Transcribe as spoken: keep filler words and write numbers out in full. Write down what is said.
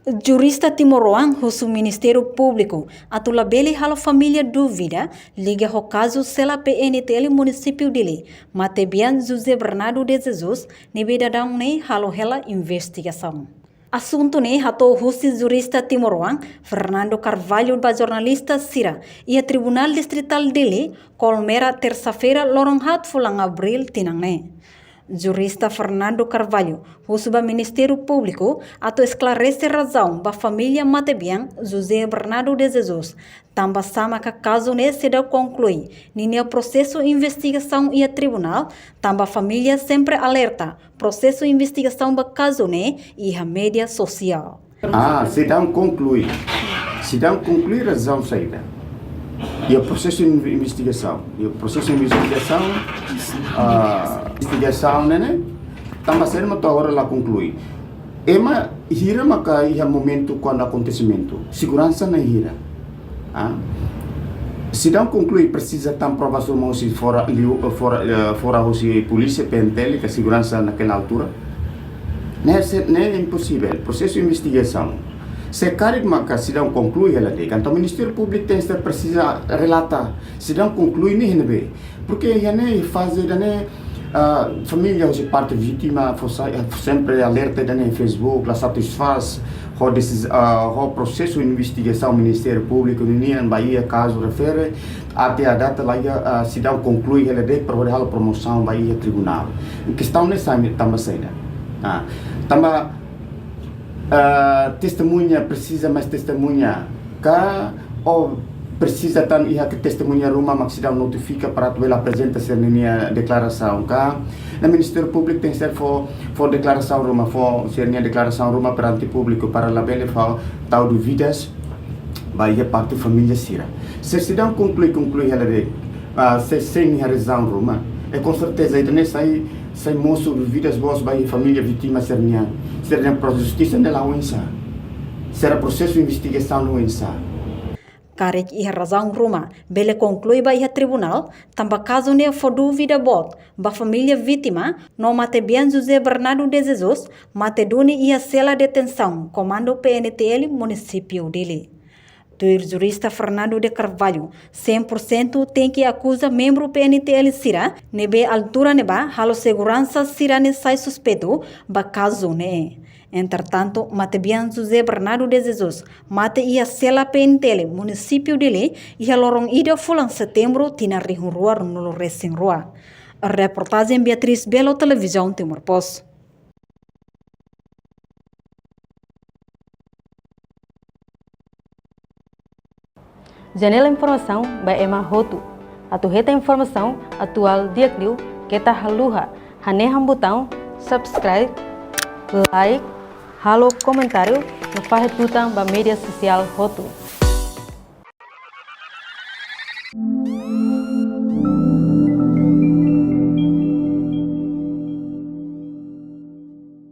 Jurista timoroan husu Ministériu Públiku atu labele halo família dúvida liga ho kazu sela P N T L Munisípiu Dili, matebian José Bernardo de Jesus, ne'ebé daudaun ne'e halo hela investigasaun. Asuntu ne'e hato'o husi jurista timoroan Fernando Carvalho ba jornalista sira iha Tribunál Distritál Dili, Kolmera, tersa-feira, loron haat fulan Abríl tinan ne'e. Jurista Fernando Carvalho husu ba Ministériu Públiku atu esklarese razaun ba família matebian José Bernardo de Jesus, tanba sá maka kazu ne'e seidauk konklui ninia prosesu investigasaun iha tribunál, tanba família sempre alerta prosesu investigasaun ba kazu ne'e iha média sosiál. Ah, seidauk konklui. Seidauk konklui razaun saida? Iha prosesu in-, investigasaun. Iha prosesu investigasaun, ah, investigasaun ne'e, ne'e, tanba saida mak to'o agora la konklui? Ema hira maka iha momentu kuandu akontesimentu? Seguransa na'in hira? Ah? Seidauk konklui presiza tan provas ruma husi fora, liu, fora, eh, fora husi polísia, P N T L, ka seguransa naquela altura? Ne'e se, ne'e imposivel. Prosesu investigasaun. Se karik maka seidauk konklui hela de'it, entaun Ministériu Públiku tenke ser presiza relata seidauk konklui ne'e iha ne'ebé. Porque iha ne'e faze ida-ne'e, ah, família husi parte vítima fó sai, sempre alerta ida-ne'e Facebook, la satisfás ho desis-, ah, ho prosesu investigasaun Ministériu Públiku ninian ba iha kazu refere, até à data la iha, ah, seidauk konklui hela de'it para hodi halo promosaun ba iha tribunál. Kestaun ne'e sai tanba saida? Ah, tanba, ah, testemuña, presiza mais testemuña ka, ou presiza tan iha testemuña ruma mak seidauk notifika para atu bele aprezenta sira-nia deklarasaun ka? Ne'e Ministériu Públiku tenke ser fó, fó deklarasaun ruma, fó sira-nia deklarasaun ruma perante públiku para labele fó tau dúvidas ba iha parte família sira. Se seidauk konklui, konklui hela de'it, ah, se, se nia razaun ruma, e com certeza ita-nia sai, sai mosu dúvidas boot ba iha família vítima sira-nian. Sira-nian pro-, justisa ne'e la'o oinsá? Sira prosesu investigasaun la'o oinsá? Karik iha razaun ruma bele konklui ba iha tribunál, tanba kazu ne'e fó dúvida boot ba família vítima, no matebian José Bernardo de Jesus mate duni iha sela detensaun Komandu P N T L Munisípiu Dili. Tuir jurista Fernando de Carvalho, cem por cento tenke akuza membru P N T L sira ne'ebé altura ne'ebá halo seguransa sira-ne'e sai suspeitu ba kazu ne'e. Entretantu, matebian José Bernardo de Jesus mate iha sela P N T L Munisípiu Dili iha loron ida fulan Setembru tinan rihun rua ruanulu resin rua. Reportajen Beatriz Belo, Televizaun Timor Post. Janela informasaun ba ema hotu. Atu hetan informasaun atuál di'ak liu, keta haluha hanehan butaun subscribe, like, halo komentáriu no fahe tutan ba média sosiál hotu.